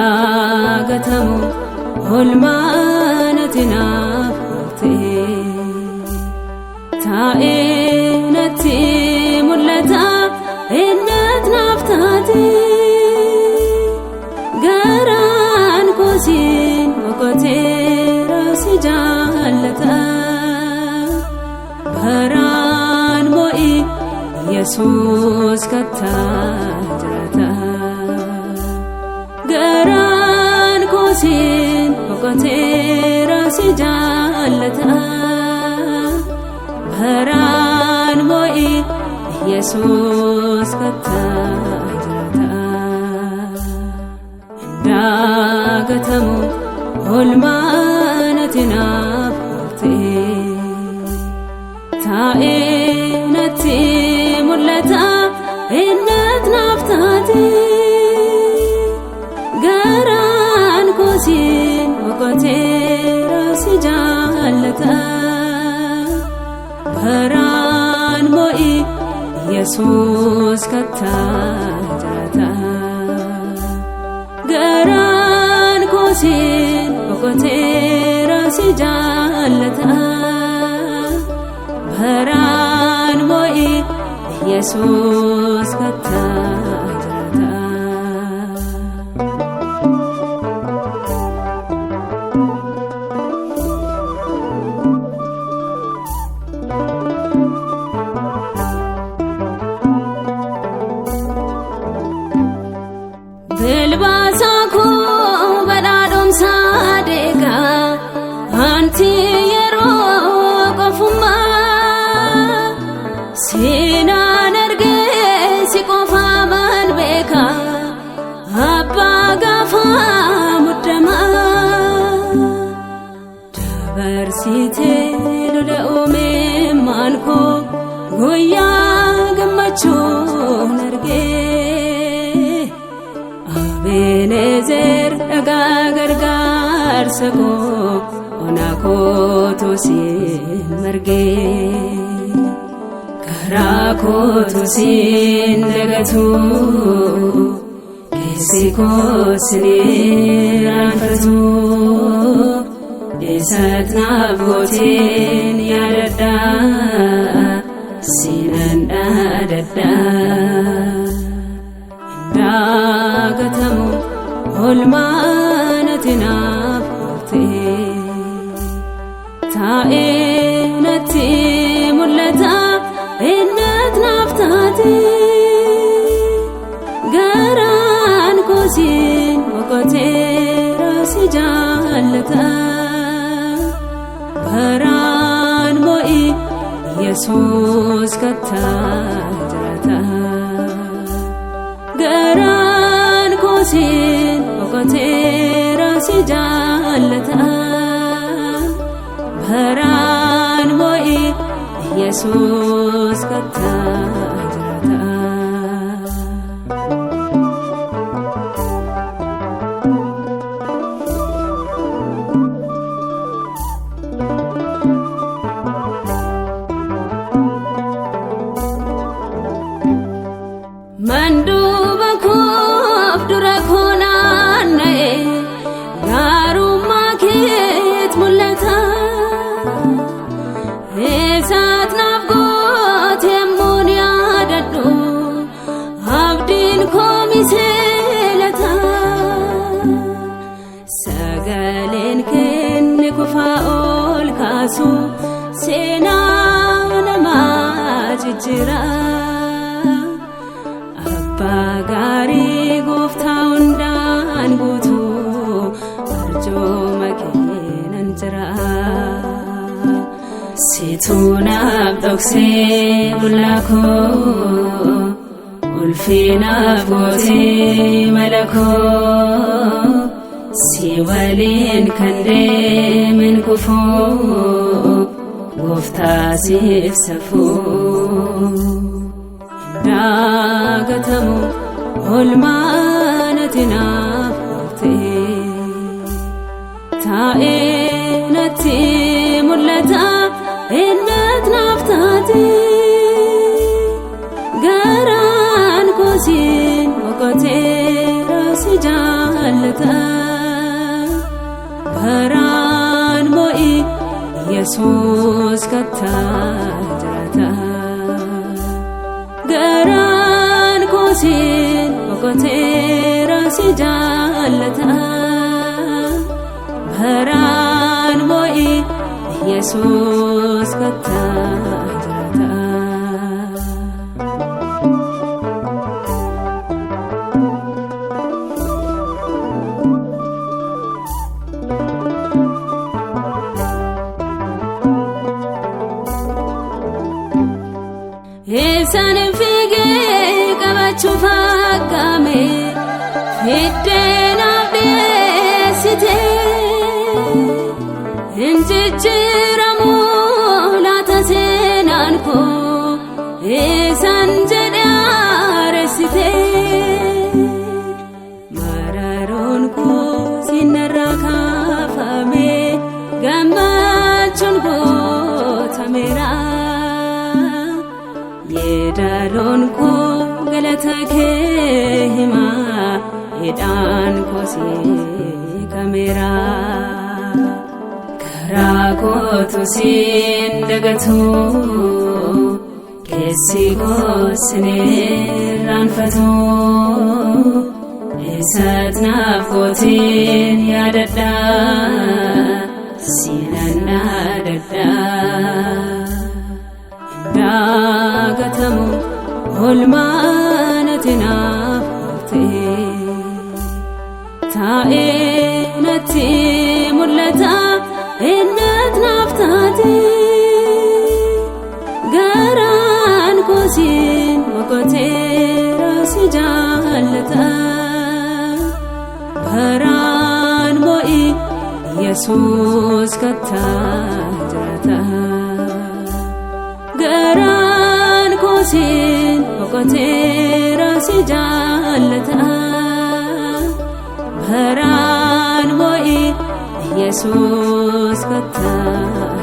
Daagatamu olmaanati naaf ta'e taa'ee natti mul'ata ennat naaf taate garaan koosiin boqoteera si jaallata baraan mo'i Yesuus kattaa jiraata. Garaan koosiin boqoteera si jaallata baraan mo'i Yesuus kattaa jiraata. Daagatamu olmaanati naaf ta'e taa'ee natti mul'ata ennat naaf taate. Garaan koosiin boqoteera si jaallata baraan mo'i Yesuus kattaa jiraata. Garaan koosiin boqoteera si jaallata baraan mo'i Yesuus kattaa jiraata. Bilbaasa koo badhaadhumsaa deegaa anti yeroo qofummaa seenaan argee si qofaa man beekaa abbaa gaafa muddamaa dabarsitee lola uumee maan koo guyyaa gammachuun argee. Abenezer dhagaa gargaarsa koo ona kootu siin margee karaa kootu siin dagatu keessi koo sin irraanfatu eessat naaf gooteen yaadadha sinan dhaadadha. Daagatamu olmaanati naaf ta'e taa'ee natti mul'ata ennat naaf taate garaan koosiin boqoteera si jaallata baraan mo'i Yesuus kattaa jiraata. Garaan koosiin boqoteera si jaallata baraan mo'i Yesuus kattaa jiraata. Manduuba koof dura koo naanna'e gaarummaa keet mul'ata. Eessaat naaf goote yemmuun yaadadhu abdii Seenaa namaa jijjiira. Abbaa gaarii gooftaa hundaan guutuu arjooma keenan jira. Situu naaf dhoksee bullaa koo ulfinaaf gootee mala koo si waliin kan deemen kufuu gooftaa siif safuu. Daagatamu olmaan ati naaf goote taa'ee natti mul'ata ennat naaf taate garaan koosiin boqoteera si jaallata baraan mo'i Yesuus kattaa jiraata. Garaan koosiin boqoteera si jaallata. Baraan mo'i Yesuus kattaa jiraata. Eessaan fiigee qabachuuf aggaame fiddeenaaf dhiyeessite hin jijjiiramu laata seenaan koo eessaan jedhe haaressite mararoon koo sinarraa kaafame gammachuun gootameera. Yeedaloon koo galata kee himaa hidhaan koo siikameera. Karaa kootu siin dagatu keessi koo sin irraanfatu. Eessat naaf gooteen yaadadha siinan dhaadadha. Daagatamu olmaan ati naaf goote taa'ee natti mul'ata ennat naaf taate garaan koosiin boqoteera si jaallata baraan mo'i Yesuus kattaa jiraata. Garaan koosiin boqoteera si jaallata. Baraan mo'i Yesuus kattaa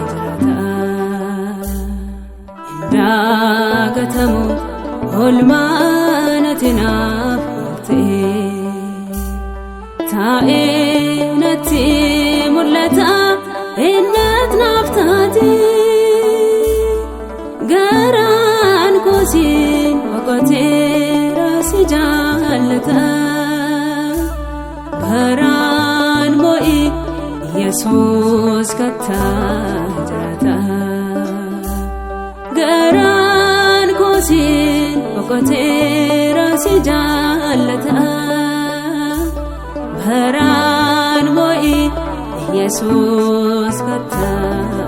jiraata. Daagatamu olmaan ati naaf goote taa'ee natti mul'ata ennat naaf taate. Garaan koosiin boqoteera si jaallata. Baraan mo'i Yesuus kattaa jiraata. Garaan koosiin boqoteera si jaallata. Baraan mo'i Yesuus kattaa